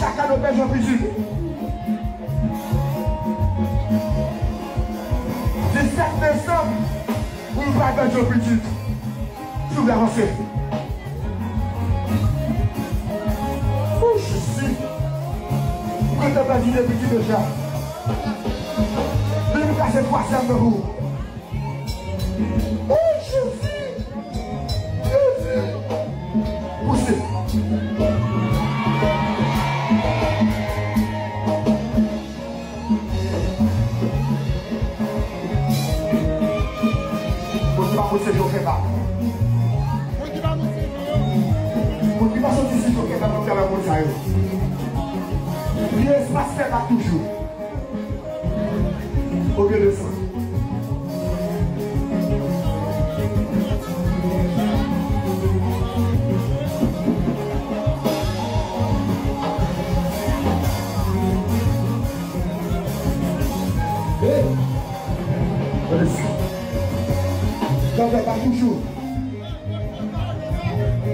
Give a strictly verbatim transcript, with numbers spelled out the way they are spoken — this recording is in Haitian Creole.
Sa ka nou pèdi yon pitit. Disèt desanm, ou pa pèdi yon pitit. Souple, avanse. Ou Jezi. Ou gentan pèdi de pitit deja. Li ka se twazyèm nan ou. Oh, Jezi! Jezi! Pouse! Bondye pa posede yo fè bak. Bondye pa soti sou yo fè bak, nan travay moun sa yo. Li espas fè bak toujou. Oke, desann. Hey! Gade sa. Gade pa toujou.